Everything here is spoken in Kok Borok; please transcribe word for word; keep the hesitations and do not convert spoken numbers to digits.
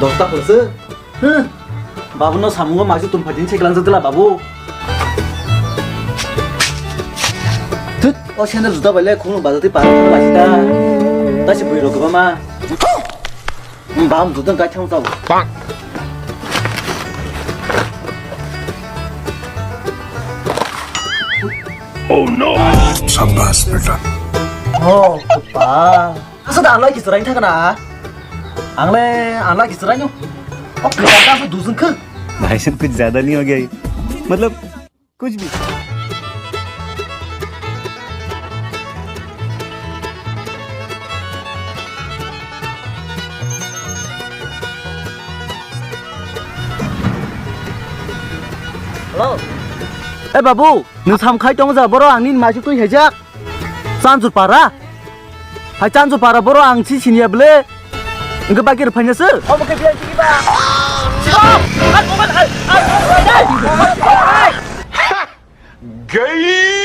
Dosta phwrwswk. Huh. Babuno samungo maisu tongphaitini se kwlangjak dwla babu. Thut, o sandal juta bai le khulum bazatwi para thang laisita. Taisi bwrwi rok kwbangma. Bam juta gaithang tabo. Oh no! Shabash beta. Oh, kwpal. Asa da ang lai kisra thangna. Ang le ang lai kisra no. O kwpal ta su duzung khe. भाई साहब कुछ ज्यादा नहीं हो गया ये? मतलब कुछ भी। Hello. Eh babu, nwng sam khai tong ja boro ang nini maisu twi haijak. Chanjur para. Hai chanjur para boro ang si siniya ble. Engke bakir phanya se. Omo ke biya tiki ba. Stop! Ai, oman, ai, ai, ai, ai, ai. Gay!